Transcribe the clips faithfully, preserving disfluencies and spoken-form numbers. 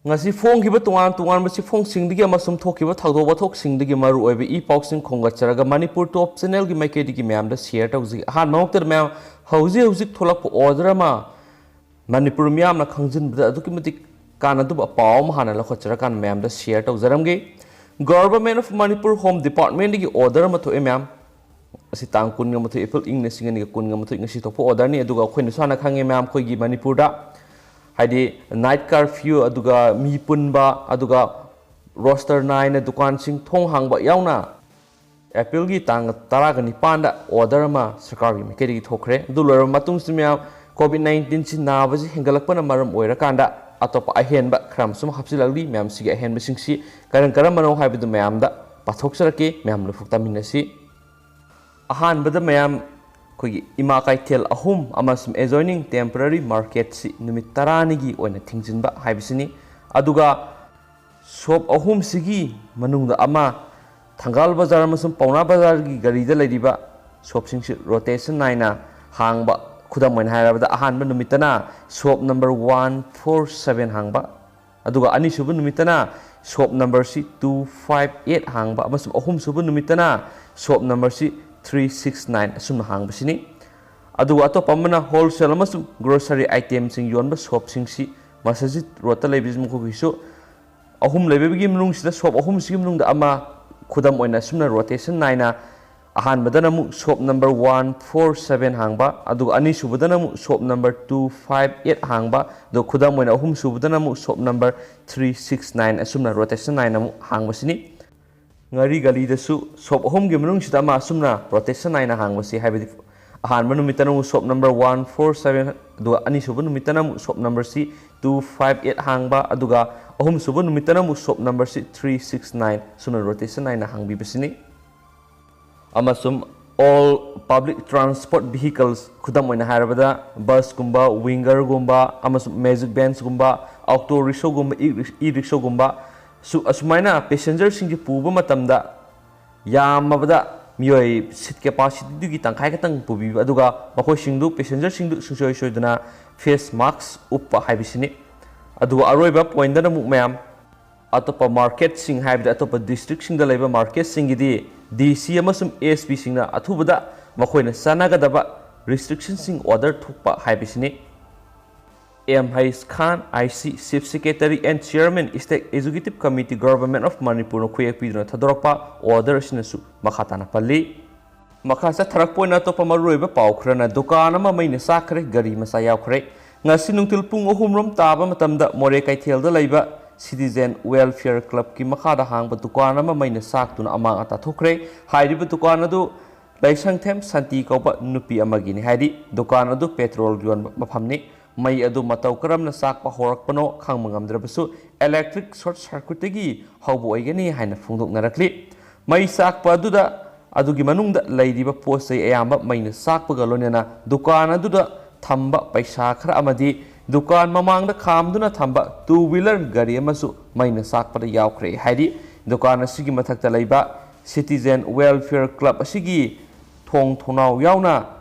ꯉꯁꯤ ꯐꯣꯡꯈꯤꯕ ꯇꯣꯉꯥꯟ ꯇꯣꯉꯥꯟꯕ ꯆꯦꯐꯣꯡꯁꯤꯡꯗꯒꯤ ꯑꯃꯁꯨꯡ ꯊꯣꯛꯈꯤꯕ ꯊꯧꯗꯣꯛ ꯋꯥꯊꯣꯛꯁꯤꯡꯗꯒꯤ ꯃꯔꯨꯑꯣꯏꯕ ꯏ ꯄꯥꯎꯁꯤꯡ ꯈꯣꯝꯒꯠꯆꯔꯒ ꯃꯅꯤꯄꯨꯔ ꯇꯣꯞ ꯆꯦꯅꯦꯜꯒꯤ ꯃꯥꯏꯀꯩꯗꯒꯤ ꯃꯌꯥꯝꯗ ꯁꯤꯌꯔ ꯇꯧꯖꯩ꯫ ꯑꯍꯥꯟꯕ ꯃꯛꯇꯗ ꯃꯌꯥꯝ, ꯍꯧꯖꯤꯛ ꯍꯧꯖꯤꯛ ꯊꯣꯛꯂꯛꯄ ꯑꯣꯔꯗꯔ ꯑꯃ ꯃꯅꯤꯄꯨꯔ ꯃꯤꯌꯥꯝꯅ ꯈꯪꯖꯤꯟꯕꯗ ꯑꯗꯨꯛꯀꯤ ꯃꯇꯤꯛ ꯀꯥꯟꯅꯗꯕ ꯄꯥꯎ ꯑꯃ ꯍꯥꯟꯅ ꯂꯧꯈꯠꯆꯔꯀꯥꯟꯗ ꯃꯌꯥꯝꯗ ꯁꯤꯌꯔ ꯇꯧꯖꯔꯝꯒꯦ꯫ Government of Manipur Home Departmentꯗꯒꯤ ꯑꯣꯔꯗꯔ ꯑꯃ ꯊꯣꯛꯑꯦ ꯃꯌꯥꯝ꯫ ꯑꯁꯤ ꯇꯥꯡ ꯀꯨꯟꯒ ꯃꯥꯊꯣꯏ, ꯑꯦꯄ꯭ꯔꯤꯜ, ꯏꯪ ꯂꯤꯁꯤꯡ ꯑꯅꯤꯒ ꯀꯨꯟꯒ ꯃꯥꯊꯣꯏ, ꯉꯁꯤ ꯊꯣꯛꯄ ꯑꯣꯔꯗꯔꯅꯤ꯫ ꯑꯗꯨꯒ ꯑꯩꯈꯣꯏꯅꯁꯨ ꯍꯥꯟꯅ ꯈꯪꯉꯦ ꯃꯌꯥꯝ, ꯑꯩꯈꯣꯏꯒꯤ ꯃꯅꯤꯄꯨꯔꯗ ꯍꯥꯏꯗꯤ ꯅꯥꯏꯠ ꯀꯥꯔꯐ꯭ꯌꯨ, ꯑꯗꯨꯒ ꯃꯤ ꯄꯨꯟꯕ, ꯑꯗꯨꯒ ꯔꯣꯁꯇꯔ ꯅꯥꯏꯅ ꯗꯨꯀꯥꯟꯁꯤꯡ ꯊꯣꯡ ꯍꯥꯡꯕ ꯌꯥꯎꯅ ꯑꯦꯄ꯭ꯔꯤꯜꯒꯤ ꯇꯥꯡ ꯇꯔꯥꯒ ꯅꯤꯄꯥꯟꯗ ꯑꯣꯔꯗꯔ ꯑꯃ ꯁꯔꯀꯥꯔꯒꯤ ꯃꯥꯏꯀꯩꯗꯒꯤ ꯊꯣꯛꯈ꯭ꯔꯦ꯫ ꯑꯗꯨ ꯂꯣꯏꯔꯕ ꯃꯇꯨꯡꯁꯤ ꯃꯌꯥꯝ, ꯀꯣꯚꯤꯗ ꯅꯥꯏꯟꯇꯤꯟꯁꯤ ꯅꯥꯕꯁꯤ ꯍꯦꯟꯒꯠꯂꯛꯄꯅ ꯃꯔꯝ ꯑꯣꯏꯔꯀꯥꯟꯗ ꯑꯇꯣꯞꯄ ꯑꯍꯦꯟꯕ ꯈꯔ ꯑꯃꯁꯨ ꯑꯃꯨꯛ ꯍꯥꯞꯆꯤꯜꯂꯛꯂꯤ꯫ ꯃꯌꯥꯝ ꯁꯤꯒꯤ ꯑꯍꯦꯟꯕꯁꯤꯡꯁꯤ ꯀꯔꯝ ꯀꯔꯝꯕꯅꯣ ꯍꯥꯏꯕꯗꯨ ꯃꯌꯥꯝꯗ ꯄꯥꯊꯣꯛꯆꯔꯛꯀꯦ꯫ ꯃꯌꯥꯝ ꯂꯣꯏꯐꯥꯎ ꯇꯥꯃꯤꯟꯅꯁꯤ꯫ ꯑꯍꯥꯟꯕꯗ ꯃꯌꯥꯝ, ꯑꯩꯈꯣꯏꯒꯤ ꯏꯃꯥ ꯀꯩꯊꯦꯜ ꯑꯍꯨꯝ ꯑꯃꯁꯨꯡ adjoining temporary marketꯁꯤ ꯅꯨꯃꯤꯠ ꯇꯔꯥꯅꯤꯒꯤ ꯑꯣꯏꯅ ꯊꯤꯡꯖꯤꯟꯕ ꯍꯥꯏꯕꯁꯤꯅꯤ꯫ ꯑꯗꯨꯒ ꯁꯣꯞ ꯑꯍꯨꯝꯁꯤꯒꯤ ꯃꯅꯨꯡꯗ ꯑꯃ, ꯊꯪꯒꯥꯜ ꯕꯖꯥꯔ ꯑꯃꯁꯨꯡ ꯄꯥꯎꯅꯥ ꯕꯖꯥꯔꯒꯤ ꯒꯂꯤꯗ ꯂꯩꯔꯤꯕ ꯁꯣꯞꯁꯤꯡꯁꯤ ꯔꯣꯇꯦꯁꯟ ꯅꯥꯏꯅ ꯍꯥꯡꯕ꯫ ꯈꯨꯗꯝ ꯑꯣꯏꯅ ꯍꯥꯏꯔꯕꯗ, ꯑꯍꯥꯟꯕ ꯅꯨꯃꯤꯠꯇꯅ shop number one four seven ꯍꯥꯡꯕ, ꯑꯗꯨꯒ ꯑꯅꯤꯁꯨꯕ ꯅꯨꯃꯤꯠꯇꯅ ꯁꯣꯞ ꯅꯝꯕꯔꯁꯤ ꯇꯨ ꯐꯥꯏꯚ ꯑꯩꯠ ꯍꯥꯡꯕ, ꯑꯃꯁꯨꯡ ꯑꯍꯨꯝꯁꯨꯕ ꯅꯨꯃꯤꯠꯇꯅ ꯁꯣꯞ ꯅꯝꯕꯔꯁꯤ ꯊ꯭ꯔꯤ ꯁꯤꯛꯁ ꯅꯥꯏꯟ ꯑꯁꯨꯝꯅ ꯍꯥꯡꯕꯁꯤꯅꯤ꯫ ꯑꯗꯨꯒ ꯑꯇꯣꯞꯄ ꯑꯃꯅ ꯍꯣꯜꯁꯦꯜ ꯑꯃꯁꯨꯡ ꯒ꯭ꯔꯣꯁꯔꯤ ꯑꯥꯏꯇꯦꯝꯁꯤꯡ ꯌꯣꯟꯕ ꯁꯣꯞꯁꯤꯡꯁꯤ ꯃꯁꯖꯤꯗ ꯔꯣꯗꯇ ꯂꯩꯕꯁꯤ ꯃꯈꯣꯏꯒꯤꯁꯨ ꯑꯍꯨꯝ ꯂꯩꯕꯒꯤ ꯃꯅꯨꯡꯁꯤꯗ ꯁꯣꯞ ꯑꯍꯨꯝꯁꯤꯒꯤ ꯃꯅꯨꯡꯗ ꯑꯃ, ꯈꯨꯗꯝ ꯑꯣꯏꯅ ꯑꯁꯨꯝꯅ ꯔꯣꯇꯦꯁꯟ ꯅꯥꯏꯅ, ꯑꯍꯥꯟꯕꯗꯅ ꯑꯃꯨꯛ shop number one four seven ꯍꯥꯡꯕ, ꯑꯗꯨꯒ ꯑꯅꯤꯁꯨꯕꯗꯅ ꯑꯃꯨꯛ shop number two five eight ꯍꯥꯡꯕ, ꯑꯗꯨꯒ ꯈꯨꯗꯝ ꯑꯣꯏꯅ ꯑꯍꯨꯝꯁꯨꯕꯗꯅ ꯑꯃꯨꯛ shop number three six nine ꯑꯁꯨꯝꯅ ꯔꯣꯇꯦꯁꯟ ꯅꯥꯏꯅ ꯑꯃꯨꯛ ꯍꯥꯡꯕꯁꯤꯅꯤ꯫ ꯉꯥꯔꯤ ꯒꯂꯤꯗꯁꯨ ꯁꯣꯞ ꯑꯍꯨꯝꯒꯤ ꯃꯅꯨꯡꯁꯤꯗ ꯑꯃ ꯑꯁꯨꯝꯅ ꯔꯣꯇꯦꯁꯟ ꯅꯥꯏꯅ ꯍꯥꯡꯕꯁꯤ, ꯍꯥꯏꯕꯗꯤ ꯑꯍꯥꯟꯕ ꯅꯨꯃꯤꯠꯇꯅ ꯑꯃꯨꯛ shop number one four seven, ꯑꯗꯨꯒ ꯑꯅꯤꯁꯨꯕ ꯅꯨꯃꯤꯠꯇꯅ ꯑꯃꯨꯛ ꯁꯣꯞ ꯅꯝꯕꯔꯁꯤ ꯇꯨ ꯐꯥꯏꯚ ꯑꯩꯠ ꯍꯥꯡꯕ, ꯑꯗꯨꯒ ꯑꯍꯨꯝꯁꯨꯕ ꯅꯨꯃꯤꯠꯇꯅ ꯑꯃꯨꯛ ꯁꯣꯞ ꯅꯝꯕꯔꯁꯤ ꯊ꯭ꯔꯤ ꯁꯤꯛꯁ ꯅꯥꯏꯟ, ꯑꯁꯨꯝꯅ ꯔꯣꯇꯦꯁꯟ ꯅꯥꯏꯅ ꯍꯥꯡꯕꯤꯕꯁꯤꯅꯤ꯫ ꯑꯃꯁꯨꯡ all public transport vehicles, ꯈꯨꯗꯝ ꯑꯣꯏꯅ ꯍꯥꯏꯔꯕꯗ ꯕꯁꯀꯨꯝꯕ, ꯋꯤꯡꯒꯔꯒꯨꯝꯕ, ꯑꯃꯁꯨꯡ magic ꯚꯦꯟꯁꯀꯨꯝꯕ, auto ꯔꯤꯛꯁꯣꯒꯨꯝꯕ, E Rig-, E ꯔꯤꯛꯁꯣꯒꯨꯝꯕ, ꯁꯨ-, ꯑꯁꯨꯃꯥꯏꯅ ꯄꯦꯁꯦꯟꯖꯔꯁꯤꯡꯁꯤ ꯄꯨꯕ ꯃꯇꯝꯗ ꯌꯥꯝꯃꯕꯗ ꯃꯤꯑꯣꯏ ꯁꯤꯠ ꯀꯦꯄꯥꯁꯤꯇꯤꯗꯨꯒꯤ ꯇꯪꯈꯥꯏ ꯈꯛꯇꯪ ꯄꯨꯕꯤꯕ, ꯑꯗꯨꯒ ꯃꯈꯣꯏꯁꯤꯡꯗꯨ, ꯄꯦꯁꯦꯟꯖꯔꯁꯤꯡꯗꯨ ꯁꯨꯡꯁꯣꯏ ꯁꯣꯏꯗꯅ ꯐꯦꯁ ꯃꯥꯛꯁ ꯎꯞꯄ ꯍꯥꯏꯕꯁꯤꯅꯤ꯫ ꯑꯗꯨꯒ ꯑꯔꯣꯏꯕ ꯄꯣꯏꯟꯗꯅ ꯑꯃꯨꯛ ꯃꯌꯥꯝ, ꯑꯇꯣꯞꯄ ꯃꯥꯔꯀꯦꯠꯁꯤꯡ, ꯍꯥꯏꯕꯗꯤ ꯑꯇꯣꯞꯄ ꯗꯤꯁꯇ꯭ꯔꯤꯛꯁꯤꯡꯗ ꯂꯩꯕ ꯃꯥꯔꯀꯦꯠꯁꯤꯡꯒꯤꯗꯤ ꯗꯤ ꯁꯤ ꯑꯃꯁꯨꯡ ꯑꯦꯁ ꯄꯤꯁꯤꯡꯅ ꯑꯊꯨꯕꯗ ꯃꯈꯣꯏꯅ ꯆꯥꯟꯅꯒꯗꯕ ꯔꯤꯁꯇ꯭ꯔꯤꯛꯁꯟꯁꯤꯡ ꯑꯣꯔꯗꯔ ꯊꯣꯛꯄ ꯍꯥꯏꯕꯁꯤꯅꯤ꯫ M H Khan, I C, Chief Secretary and Chairman, State Executive Committee, Government of Manipurꯅ ꯈꯨꯌꯦꯛ ꯄꯤꯗꯨꯅ ꯊꯥꯗꯣꯔꯛꯄ ꯑꯣꯔꯗꯔ ꯑꯁꯤꯅꯁꯨ ꯃꯈꯥ ꯇꯥꯅ ꯄꯜꯂꯤ꯫ ꯃꯈꯥ ꯆꯠꯊꯔꯛꯄ ꯑꯣꯏꯅ ꯑꯇꯣꯞꯄ ꯃꯔꯨꯑꯣꯏꯕ ꯄꯥꯎ ꯈꯔꯅ, ꯗꯨꯀꯥꯟ ꯑꯃ ꯃꯩꯅ ꯆꯥꯛꯈ꯭ꯔꯦ, ꯒꯥꯔꯤ ꯃꯆꯥ ꯌꯥꯎꯈ꯭ꯔꯦ꯫ ꯉꯁꯤ ꯅꯨꯡꯊꯤꯜ ꯄꯨꯡ ꯑꯍꯨꯝ ꯔꯣꯝ ꯇꯥꯕ ꯃꯇꯝꯗ ꯃꯣꯔꯦ ꯀꯩꯊꯦꯜꯗ ꯂꯩꯕ Citizen Welfare Clubꯀꯤ ꯃꯈꯥꯗ ꯍꯥꯡꯕ ꯗꯨꯀꯥꯟ ꯑꯃ ꯃꯩꯅ ꯆꯥꯛꯇꯨꯅ ꯑꯃꯥꯡ ꯑꯇꯥ ꯊꯣꯛꯈ꯭ꯔꯦ꯫ ꯍꯥꯏꯔꯤꯕ ꯗꯨꯀꯥꯟ ꯑꯗꯨ ꯂꯩꯁꯪꯊꯦꯝ ꯁꯥꯟꯇꯤ ꯀꯧꯕ ꯅꯨꯄꯤ ꯑꯃꯒꯤꯅꯤ ꯍꯥꯏꯔꯤ꯫ ꯗꯨꯀꯥꯟ ꯑꯗꯨ ꯄꯦꯇ꯭ꯔꯣꯜ ꯌꯣꯟꯕ ꯃꯐꯝꯅꯤ꯫ ꯃꯩ ꯑꯗꯨ ꯃꯇꯧ ꯀꯔꯝꯅ ꯆꯥꯛꯄ ꯍꯧꯔꯛꯄꯅꯣ ꯈꯪꯕ ꯉꯝꯗ꯭ꯔꯕꯁꯨ, electric short circuitꯇꯒꯤ ꯍꯧꯕ ꯑꯣꯏꯒꯅꯤ ꯍꯥꯏꯅ ꯐꯣꯡꯗꯣꯛꯅꯔꯛꯂꯤ꯫ ꯃꯩ ꯆꯥꯛꯄ ꯑꯗꯨꯗ, ꯑꯗꯨꯒꯤ ꯃꯅꯨꯡꯗ ꯂꯩꯔꯤꯕ ꯄꯣꯠ ꯆꯩ ꯑꯌꯥꯝꯕ ꯃꯩꯅ ꯆꯥꯛꯄꯒ ꯂꯣꯏꯅꯅ ꯗꯨꯀꯥꯟ ꯑꯗꯨꯗ ꯊꯝꯕ ꯄꯩꯁꯥ ꯈꯔ ꯑꯃꯗꯤ ꯗꯨꯀꯥꯟ ꯃꯃꯥꯡꯗ ꯈꯥꯝꯗꯨꯅ ꯊꯝꯕ two wheeler ꯒꯥꯔꯤ ꯑꯃꯁꯨ ꯃꯩꯅ ꯆꯥꯛꯄꯗ ꯌꯥꯎꯈ꯭ꯔꯦ ꯍꯥꯏꯔꯤ꯫ ꯗꯨꯀꯥꯟ ꯑꯁꯤꯒꯤ ꯃꯊꯛꯇ ꯂꯩꯕ Citizen Welfare Club ꯑꯁꯤꯒꯤ ꯊꯣꯡ ꯊꯣꯡꯅꯥꯎ ꯌꯥꯎꯅ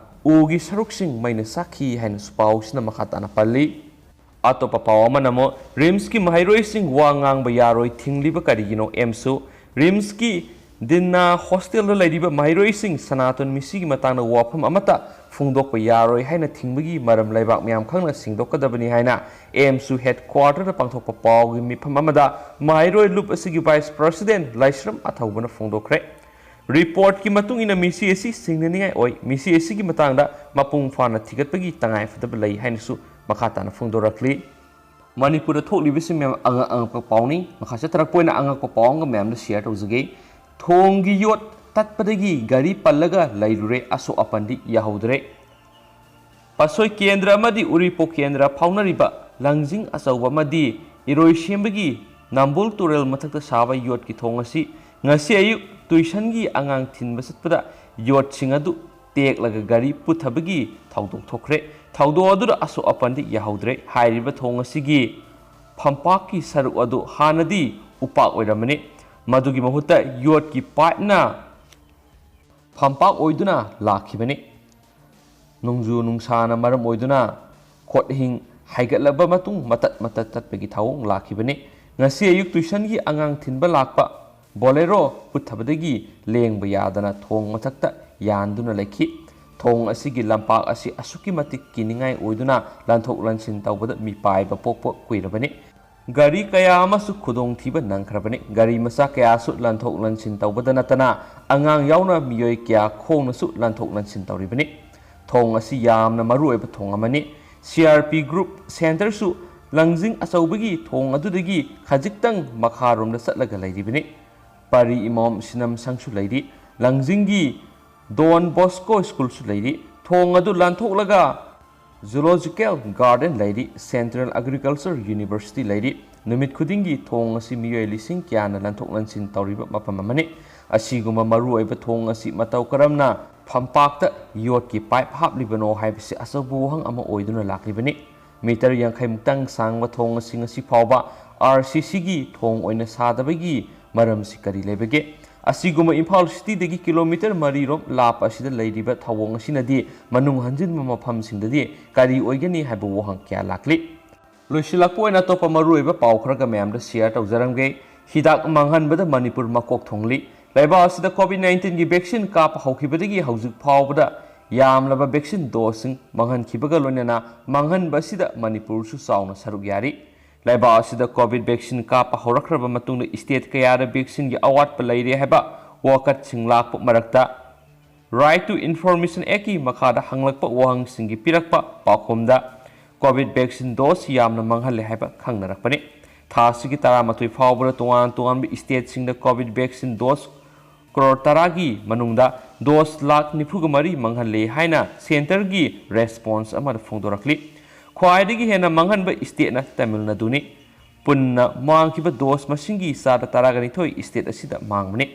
ꯎꯒꯤ ꯁꯔꯨꯛꯁꯤꯡ ꯃꯩꯅ ꯆꯥꯛꯈꯤ ꯍꯥꯏꯅꯁꯨ ꯄꯥꯎꯁꯤꯅ ꯃꯈꯥ ꯇꯥꯅ ꯄꯜꯂꯤ꯫ ꯑꯇꯣꯞꯄ ꯄꯥꯎ ꯑꯃꯅ ꯑꯃꯨꯛ, ꯔꯤꯝꯁꯀꯤ ꯃꯍꯩꯔꯣꯏꯁꯤꯡ ꯋꯥ ꯉꯥꯡꯕ ꯌꯥꯔꯣꯏ ꯊꯤꯡꯂꯤꯕ ꯀꯔꯤꯒꯤꯅꯣ? ꯑꯦꯝꯁꯨ, ꯔꯤꯝꯁꯀꯤ ꯗꯤꯟꯅꯥ ꯍꯣꯁꯇꯦꯜꯗ ꯂꯩꯔꯤꯕ ꯃꯍꯩꯔꯣꯏꯁꯤꯡ ꯁꯅꯥꯇꯣꯟ ꯃꯤꯁꯤꯒꯤ ꯃꯇꯥꯡꯗ ꯋꯥꯐꯝ ꯑꯃꯠꯇ ꯐꯣꯡꯗꯣꯛꯄ ꯌꯥꯔꯣꯏ ꯍꯥꯏꯅ ꯊꯤꯡꯕꯒꯤ ꯃꯔꯝ ꯂꯩꯕꯥꯛ ꯃꯌꯥꯝ ꯈꯪꯅ ꯁꯦꯡꯗꯣꯛꯀꯗꯕꯅꯤ ꯍꯥꯏꯅ ꯑꯦꯝꯁꯨ headquarterꯗ ꯄꯥꯡꯊꯣꯛꯄ ꯄꯥꯎꯒꯤ ꯃꯤꯐꯝ ꯑꯃꯗ ꯃꯍꯩꯔꯣꯏ ꯂꯨꯞ ꯑꯁꯤꯒꯤ vice president ꯂꯥꯏꯁ꯭ꯔꯝ ꯑꯊꯧꯕꯅ ꯐꯣꯡꯗꯣꯛꯈ꯭ꯔꯦ꯫ ꯔꯤꯄꯣꯔꯠꯀꯤ ꯃꯇꯨꯡ ꯏꯟꯅ ꯃꯤꯁꯤ ꯑꯁꯤ ꯁꯤꯡꯅꯅꯤꯡꯉꯥꯏ ꯑꯣꯏ꯫ ꯃꯤꯁꯤ ꯑꯁꯤꯒꯤ ꯃꯇꯥꯡꯗ ꯃꯄꯨꯡ ꯐꯥꯅ ꯊꯤꯒꯠꯄꯒꯤ ꯇꯉꯥꯏ ꯐꯗꯕ ꯂꯩ ꯍꯥꯏꯅꯁꯨ ꯃꯈꯥ ꯇꯥꯅ ꯐꯣꯡꯗꯣꯔꯛꯂꯤ꯫ ꯃꯅꯤꯄꯨꯔꯗ ꯊꯣꯛꯂꯤꯕꯁꯤ ꯃꯌꯥꯝ ꯑꯉꯛ ꯑꯉꯛꯄ ꯄꯥꯎꯅꯤ꯫ ꯃꯈꯥ ꯆꯠꯊꯔꯛꯄ ꯑꯣꯏꯅ ꯑꯉꯛꯄ ꯄꯥꯎ ꯑꯃꯒ ꯃꯌꯥꯝꯗ share ꯇꯧꯖꯒꯦ꯫ ꯊꯣꯡꯒꯤ ꯌꯣꯠ ꯇꯠꯄꯗꯒꯤ ꯒꯥꯔꯤ ꯄꯜꯂꯒ ꯂꯩꯔꯨꯔꯦ, ꯑꯁꯣꯛ ꯑꯄꯟꯗꯤ ꯌꯥꯍꯧꯗ꯭ꯔꯦ꯫ ꯄꯥꯠꯁꯣꯏ ꯀꯦꯟꯗ꯭ꯔ ꯑꯃꯗꯤ ꯎꯔꯤꯄꯣꯛ ꯀꯦꯟꯗ꯭ꯔ ꯐꯥꯎꯅꯔꯤꯕ ꯂꯪꯖꯤꯡ ꯑꯆꯧꯕ ꯑꯃꯗꯤ ꯏꯔꯣꯏꯁꯦꯝꯕꯒꯤ ꯅꯝꯕꯨꯜ ꯇꯨꯔꯦꯜ ꯃꯊꯛꯇ ꯁꯥꯕ ꯌꯣꯠꯀꯤ ꯊꯣꯡ ꯑꯁꯤ ꯉꯁꯤ ꯑꯌꯨꯛ tuitionꯒꯤ ꯑꯉꯥꯡ ꯊꯤꯟꯕ ꯆꯠꯄꯗ ꯌꯣꯠꯁꯤꯡ ꯑꯗꯨ ꯇꯦꯛꯂꯒ ꯒꯥꯔꯤ ꯄꯨꯊꯕꯒꯤ ꯊꯧꯗꯣꯛ ꯊꯣꯛꯈ꯭ꯔꯦ꯫ ꯊꯧꯗꯣꯛ ꯑꯗꯨꯗ ꯑꯁꯣꯛ ꯑꯄꯟꯗꯤ ꯌꯥꯍꯧꯗ꯭ꯔꯦ꯫ ꯍꯥꯏꯔꯤꯕ ꯊꯣꯡ ꯑꯁꯤꯒꯤ ꯐꯝꯄꯥꯛꯀꯤ ꯁꯔꯨꯛ ꯑꯗꯨ ꯍꯥꯟꯅꯗꯤ ꯎꯄꯥꯛ ꯑꯣꯏꯔꯝꯕꯅꯤ꯫ ꯃꯗꯨꯒꯤ ꯃꯍꯨꯠꯇ ꯌꯣꯠꯀꯤ pipeꯅ ꯐꯝꯄꯥꯛ ꯑꯣꯏꯗꯨꯅ ꯂꯥꯛꯈꯤꯕꯅꯤ꯫ ꯅꯣꯡꯖꯨ ꯅꯨꯡꯁꯥꯅ ꯃꯔꯝ ꯑꯣꯏꯗꯨꯅ ꯈꯣꯠꯍꯤꯡ ꯍꯥꯏꯒꯠꯂꯕ ꯃꯇꯨꯡ ꯃꯇꯠ ꯃꯇꯠ ꯇꯠꯄꯒꯤ ꯊꯧꯑꯣꯡ ꯂꯥꯛꯈꯤꯕꯅꯤ꯫ ꯉꯁꯤ ꯑꯌꯨꯛ ꯇ꯭ꯌꯨꯁꯟꯒꯤ ꯑꯉꯥꯡ ꯊꯤꯟꯕ ꯂꯥꯛꯄ ꯕꯣꯂꯦꯔꯣ ꯄꯨꯊꯕꯗꯒꯤ ꯂꯦꯡꯕ ꯌꯥꯗꯅ ꯊꯣꯡ ꯃꯊꯛꯇ ꯌꯥꯟꯗꯨꯅ ꯂꯩꯈꯤ꯫ ꯊꯣꯡ ꯑꯁꯤꯒꯤ ꯂꯝꯄꯥꯛ ꯑꯁꯤ ꯑꯁꯨꯛꯀꯤ ꯃꯇꯤꯛ ꯀꯤꯅꯤꯡꯉꯥꯏ ꯑꯣꯏꯗꯨꯅ ꯂꯥꯟꯊꯣꯛ ꯂꯥꯟꯁꯤꯟ ꯇꯧꯕꯗ ꯃꯤꯄꯥꯏꯕ ꯄꯣꯛꯄ ꯀꯨꯏꯔꯕꯅꯤ꯫ ꯒꯥꯔꯤ ꯀꯌꯥ ꯑꯃꯁꯨ ꯈꯨꯗꯣꯡꯊꯤꯕ ꯅꯪꯈ꯭ꯔꯕꯅꯤ꯫ ꯒꯥꯔꯤ ꯃꯆꯥ ꯀꯌꯥꯁꯨ ꯂꯥꯟꯊꯣꯛ ꯂꯥꯟꯁꯤꯟ ꯇꯧꯕꯗ ꯅꯠꯇꯅ ꯑꯉꯥꯡ ꯌꯥꯎꯅ ꯃꯤꯑꯣꯏ ꯀꯌꯥ ꯈꯣꯡꯅꯁꯨ ꯂꯥꯟꯊꯣꯛ ꯂꯥꯟꯁꯤꯟ ꯇꯧꯔꯤꯕꯅꯤ꯫ ꯊꯣꯡ ꯑꯁꯤ ꯌꯥꯝꯅ ꯃꯔꯨꯑꯣꯏꯕ ꯊꯣꯡ ꯑꯃꯅꯤ꯫ C R P group centreꯁꯨ ꯂꯪꯖꯤꯡ ꯑꯆꯧꯕꯒꯤ ꯊꯣꯡ ꯑꯗꯨꯗꯒꯤ ꯈꯖꯤꯛꯇꯪ ꯃꯈꯥꯔꯣꯝꯗ ꯆꯠꯂꯒ ꯂꯩꯔꯤꯕꯅꯤ꯫ ꯄꯥꯔꯤ ꯏꯃꯣꯝ ꯁꯤꯅꯝ ꯁꯪꯁꯨ ꯂꯩꯔꯤ꯫ ꯂꯪꯖꯤꯡꯒꯤ Don Bosco Schoolꯁꯨ ꯂꯩꯔꯤ꯫ ꯊꯣꯡ ꯑꯗꯨ ꯂꯥꯟꯊꯣꯛꯂꯒ Zoological Garden ꯂꯩꯔꯤ, Central Agriculture University ꯂꯩꯔꯤ꯫ ꯅꯨꯃꯤꯠ ꯈꯨꯗꯤꯡꯒꯤ ꯊꯣꯡ ꯑꯁꯤ ꯃꯤꯑꯣꯏ ꯂꯤꯁꯤꯡ ꯀꯌꯥꯅ ꯂꯥꯟꯊꯣꯛ ꯂꯥꯟꯁꯤꯟ ꯇꯧꯔꯤꯕ ꯃꯐꯝ ꯑꯃꯅꯤ꯫ ꯑꯁꯤꯒꯨꯝꯕ ꯃꯔꯨꯑꯣꯏꯕ ꯊꯣꯡ ꯑꯁꯤ ꯃꯇꯧ ꯀꯔꯝꯅ ꯐꯝꯄꯥꯛꯇ ꯌꯣꯠꯀꯤ ꯄꯥꯏꯞ ꯍꯥꯞꯂꯤꯕꯅꯣ ꯍꯥꯏꯕꯁꯤ ꯑꯆꯧꯕ ꯋꯥꯍꯪ ꯑꯃ ꯑꯣꯏꯗꯨꯅ ꯂꯥꯛꯂꯤꯕꯅꯤ꯫ ꯃꯤꯇꯔ ꯌꯥꯡꯈꯩ ꯃꯨꯛꯇꯪ ꯁꯥꯡꯕ ꯊꯣꯡ ꯑꯁꯤ ꯉꯁꯤ ꯐꯥꯎꯕ R C Cꯒꯤ ꯊꯣꯡ ꯑꯣꯏꯅ ꯁꯥꯗꯕꯒꯤ ꯃꯔꯝꯁꯤ ꯀꯔꯤ ꯂꯩꯕꯒꯦ? ꯑꯁꯤꯒꯨꯝꯕ ꯏꯝꯐꯥꯜ cityꯗꯒꯤ kilometre ꯃꯔꯤꯔꯣꯝ ꯂꯥꯞꯄ ꯑꯁꯤꯗ ꯂꯩꯔꯤꯕ ꯊꯧꯑꯣꯡ ꯑꯁꯤꯅꯗꯤ ꯃꯅꯨꯡ ꯍꯟꯖꯤꯟꯕ ꯃꯐꯝꯁꯤꯡꯗꯗꯤ ꯀꯔꯤ ꯑꯣꯏꯒꯅꯤ ꯍꯥꯏꯕ ꯋꯥꯍꯪ ꯀꯌꯥ ꯂꯥꯛꯂꯤ꯫ ꯂꯣꯏꯁꯤꯜꯂꯛꯄ ꯑꯣꯏꯅ ꯑꯇꯣꯞꯄ ꯃꯔꯨꯑꯣꯏꯕ ꯄꯥꯎ ꯈꯔꯒ ꯃꯌꯥꯝꯗ share ꯇꯧꯖꯔꯝꯒꯦ꯫ ꯍꯤꯗꯥꯛ ꯃꯥꯡꯍꯟꯕꯗ ꯃꯅꯤꯄꯨꯔ ꯃꯀꯣꯛ ꯊꯣꯡꯂꯤ꯫ ꯂꯩꯕꯥꯛ ꯑꯁꯤꯗ COVID nineteenꯒꯤ vaccine ꯀꯥꯞꯄ ꯍꯧꯈꯤꯕꯗꯒꯤ ꯍꯧꯖꯤꯛ ꯐꯥꯎꯕꯗ ꯌꯥꯝꯂꯕ vaccine doseꯁꯤꯡ ꯃꯥꯡꯍꯟꯈꯤꯕꯒ ꯂꯣꯏꯅꯅ ꯃꯥꯡꯍꯟꯕ ꯑꯁꯤꯗ ꯃꯅꯤꯄꯨꯔꯁꯨ ꯆꯥꯎꯅ ꯁꯔꯨꯛ ꯌꯥꯔꯤ꯫ ꯂꯩꯕꯥꯛ ꯑꯁꯤꯗ COVID vaccine ꯀꯥꯞꯄ ꯍꯧꯔꯛꯈ꯭ꯔꯕ ꯃꯇꯨꯡꯗ state ꯀꯌꯥꯗ vaccineꯒꯤ ꯑꯋꯥꯠꯄ ꯂꯩꯔꯦ ꯍꯥꯏꯕ ꯋꯥꯀꯠꯁꯤꯡ ꯂꯥꯛꯄ ꯃꯔꯛꯇ, Right to Information Actꯀꯤ ꯃꯈꯥꯗ ꯍꯪꯂꯛꯄ ꯋꯥꯍꯪꯁꯤꯡꯒꯤ ꯄꯤꯔꯛꯄ ꯄꯥꯎꯈꯨꯝꯗ, COVID vaccine dose ꯌꯥꯝꯅ ꯃꯥꯡꯍꯜꯂꯦ ꯍꯥꯏꯕ ꯈꯪꯅꯔꯛꯄꯅꯤ꯫ ꯊꯥ ꯑꯁꯤꯒꯤ ꯇꯔꯥꯃꯥꯊꯣꯏ ꯐꯥꯎꯕꯗ ꯇꯣꯉꯥꯟ ꯇꯣꯉꯥꯟꯕ stateꯁꯤꯡꯗ COVID vaccine dose ꯀ꯭ꯔꯣꯔ ꯇꯔꯥꯒꯤ ꯃꯅꯨꯡꯗ dose ꯂꯥꯈ ꯅꯤꯐꯨꯒ ꯃꯔꯤ ꯃꯥꯡꯍꯜꯂꯦ ꯍꯥꯏꯅ centreꯒꯤ response ꯑꯃꯗ ꯐꯣꯡꯗꯣꯔꯛꯂꯤ꯫ ꯈ꯭ꯋꯥꯏꯗꯒꯤ ꯍꯦꯟꯅ ꯃꯥꯡꯍꯟꯕ stateꯅ ꯇꯥꯃꯤꯜ ꯅꯥꯗꯨꯅꯤ꯫ ꯄꯨꯟꯅ ꯃꯥꯡꯈꯤꯕ dose ꯃꯁꯤꯡꯒꯤ ꯆꯥꯗ ꯇꯔꯥꯒ ꯅꯤꯊꯣꯏ state ꯑꯁꯤꯗ ꯃꯥꯡꯕꯅꯤ꯫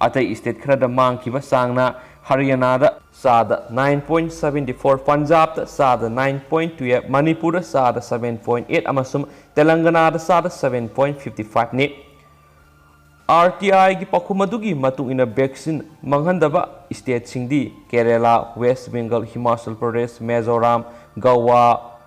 ꯑꯇꯩ state ꯈꯔꯗ ꯃꯥꯡꯈꯤꯕ ꯆꯥꯡꯅ ꯍꯔꯤꯌꯥꯅꯥꯗ ꯆꯥꯗ nine point seventy four, ꯄꯟꯖꯥꯕꯇ ꯆꯥꯗ nine point twelve, ꯃꯅꯤꯄꯨꯔꯗ ꯆꯥꯗ seven point eight ꯑꯃꯁꯨꯡ ꯇꯦꯂꯪꯒꯅꯥꯗ ꯆꯥꯗ seven point fifty fiveꯅꯤ꯫ R T Iꯒꯤ ꯄꯥꯎꯈꯨꯝ ꯑꯗꯨꯒꯤ ꯃꯇꯨꯡ ꯏꯟꯅ vaccine ꯃꯥꯡꯍꯟꯗꯕ stateꯁꯤꯡꯗꯤ Kerala, west Bengal, Himachal Pradesh, Mizoram, Goa,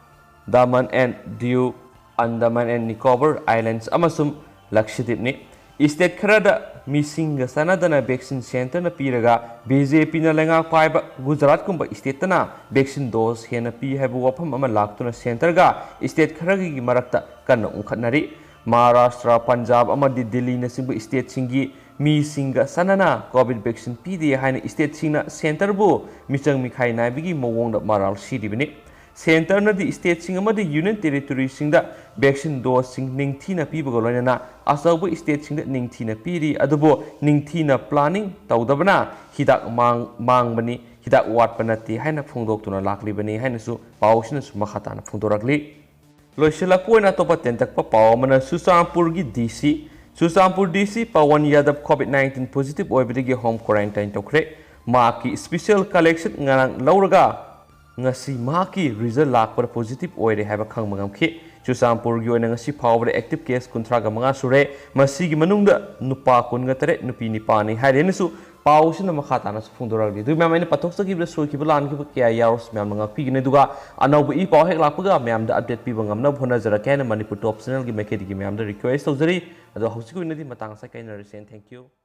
Daman and Diu, Andaman and Nicobar Islands ꯑꯃꯁꯨꯡ ꯂꯛꯁꯗꯤꯞꯅꯤ꯫ ꯏꯁꯇꯦꯠ ꯈꯔꯗ ꯃꯤꯁꯤꯡꯒ ꯆꯥꯟꯅꯗꯅ ꯚꯦꯛꯁꯤꯟ ꯁꯦꯟꯇꯔꯅ ꯄꯤꯔꯒ ꯕꯤꯖꯦꯄꯤꯅ ꯂꯩꯉꯥꯛ ꯄꯥꯏꯕ ꯒꯨꯖꯔꯥꯠꯀꯨꯝꯕ ꯏꯁꯇꯦꯠꯇꯅ ꯚꯦꯛꯁꯤꯟ ꯗꯣꯁ ꯍꯦꯟꯅ ꯄꯤ ꯍꯥꯏꯕ ꯋꯥꯐꯝ ꯑꯃ ꯂꯥꯛꯇꯨꯅ ꯁꯦꯟꯇꯔꯒ ꯏꯁꯇꯦꯠ ꯈꯔꯒꯤ ꯃꯔꯛꯇ ꯀꯟꯅ ꯎꯪꯈꯠꯅꯔꯤ꯫ ꯃꯍꯥꯔꯥꯁꯇ꯭ꯔ, ꯄꯟꯖꯥꯕ ꯑꯃꯗꯤ ꯗꯤꯜꯂꯤꯅꯆꯤꯡꯕ ꯏꯁꯇꯦꯠꯁꯤꯡꯒꯤ ꯃꯤꯁꯤꯡꯒ ꯆꯥꯟꯅꯅ ꯀꯣꯚꯤꯗ ꯚꯦꯛꯁꯤꯟ ꯄꯤꯗꯦ ꯍꯥꯏꯅ ꯏꯁꯇꯦꯠꯁꯤꯡꯅ ꯁꯦꯟꯇꯔꯕꯨ ꯃꯤꯆꯪ ꯃꯤꯈꯥꯏ ꯅꯥꯏꯕꯒꯤ ꯃꯑꯣꯡꯗ ꯃꯔꯥꯜ ꯁꯤꯔꯤꯕꯅꯤ꯫ ꯁꯦꯟꯇꯔꯅꯗꯤ ꯏꯁꯇꯦꯠꯁꯤꯡ ꯑꯃꯗꯤ ꯌꯨꯅꯤꯌꯟ ꯇꯦꯔꯤꯇꯣꯔꯤꯁꯤꯡꯗ ꯚꯦꯛꯁꯤꯟ ꯗꯣꯁꯁꯤꯡ ꯅꯤꯡꯊꯤꯅ ꯄꯤꯕꯒ ꯂꯣꯏꯅꯅ ꯑꯆꯧꯕ ꯏꯁꯇꯦꯠꯁꯤꯡꯗ ꯅꯤꯡꯊꯤꯅ ꯄꯤꯔꯤ, ꯑꯗꯨꯕꯨ ꯅꯤꯡꯊꯤꯅ ꯄ꯭ꯂꯥꯅꯤꯡ ꯇꯧꯗꯕꯅ ꯍꯤꯗꯥꯛ ꯃꯥꯡ-, ꯃꯥꯡꯕꯅꯤ, ꯍꯤꯗꯥꯛ ꯋꯥꯠꯄ ꯅꯠꯇꯦ ꯍꯥꯏꯅ ꯐꯣꯡꯗꯣꯛꯇꯨꯅ ꯂꯥꯛꯂꯤꯕꯅꯤ ꯍꯥꯏꯅꯁꯨ ꯄꯥꯎꯁꯤꯅꯁꯨ ꯃꯈꯥ ꯇꯥꯅ ꯐꯣꯡꯗꯣꯔꯛꯂꯤ꯫ ꯂꯣꯏꯁꯤꯜꯂꯛꯄ ꯑꯣꯏꯅ ꯑꯇꯣꯞꯄ ꯇꯦꯟꯇꯛꯄ ꯄꯥꯎ ꯑꯃꯅ ꯆꯨꯔꯆꯥꯟꯄꯨꯔꯒꯤ ꯗꯤ ꯁꯤ, ꯆꯨꯔꯆꯥꯟꯄꯨꯔ ꯗꯤ C Pawan Yadav Covid nineteen positive ꯑꯣꯏꯕꯗꯒꯤ ꯍꯣꯝ ꯀ꯭ꯋꯥꯔꯦꯟꯇꯥꯏꯟ ꯇꯧꯈ꯭ꯔꯦ꯫ ꯃꯍꯥꯛꯀꯤ ꯏꯁꯄꯤꯁꯦꯜ ꯀꯂꯦꯛꯁꯟ ꯉꯔꯥꯡ ꯂꯧꯔꯒ ꯉꯁꯤ ꯃꯍꯥꯛꯀꯤ ꯔꯤꯖꯜ ꯂꯥꯛꯄꯗ ꯄꯣꯖꯤꯇꯤꯚ ꯑꯣꯏꯔꯦ ꯍꯥꯏꯕ ꯈꯪꯕ ꯉꯝꯈꯤ꯫ ꯆꯨꯔꯆꯥꯟꯄꯨꯔꯒꯤ ꯑꯣꯏꯅ ꯉꯁꯤ ꯐꯥꯎꯕꯗ ꯑꯦꯛꯇꯤꯚ ꯀꯦꯁ ꯀꯨꯟꯊ꯭ꯔꯥꯒ ꯃꯉꯥ ꯁꯨꯔꯦ꯫ ꯃꯁꯤꯒꯤ ꯃꯅꯨꯡꯗ ꯅꯨꯄꯥ ꯀꯨꯟꯒ ꯇꯔꯦꯠ, ꯅꯨꯄꯤ ꯅꯤꯄꯥꯅꯤ ꯍꯥꯏꯔꯦꯅꯁꯨ ꯄꯥꯎꯁꯤꯅ ꯃꯈꯥ ꯇꯥꯅꯁꯨ ꯐꯣꯡꯗꯣꯔꯛꯂꯤ꯫ ꯑꯗꯨꯒ ꯃꯌꯥꯝ, ꯑꯩꯅ ꯄꯥꯊꯣꯛꯆꯈꯤꯕꯗ ꯁꯣꯏꯈꯤꯕ ꯂꯥꯟꯈꯤꯕ ꯀꯌꯥ ꯌꯥꯎꯔꯁꯨ ꯃꯌꯥꯝꯅ ꯉꯥꯛꯄꯤꯒꯅꯤ꯫ ꯑꯗꯨꯒ ꯑꯅꯧꯕ ꯏ ꯄꯥꯎ ꯍꯦꯛ ꯂꯥꯛꯄꯒ ꯃꯌꯥꯝꯗ ꯑꯞꯗꯦꯠ ꯄꯤꯕ ꯉꯝꯅꯕ ꯍꯣꯠꯅꯖꯔꯛꯀꯦ ꯍꯥꯏꯅ ꯃꯅꯤꯄꯨꯔ ꯇꯣꯞ ꯆꯦꯅꯦꯜꯒꯤ ꯃꯥꯏꯀꯩꯗꯒꯤ ꯃꯌꯥꯝꯗ ꯔꯤꯀ꯭ꯋꯦꯁ ꯇꯧꯖꯔꯤ꯫ ꯑꯗꯣ ꯍꯧꯖꯤꯛꯀꯤ ꯑꯣꯏꯅꯗꯤ ꯃꯇꯥꯡ ꯑꯁꯤꯗ ꯀꯥꯏꯅꯔꯁꯦ꯫ Thank you꯫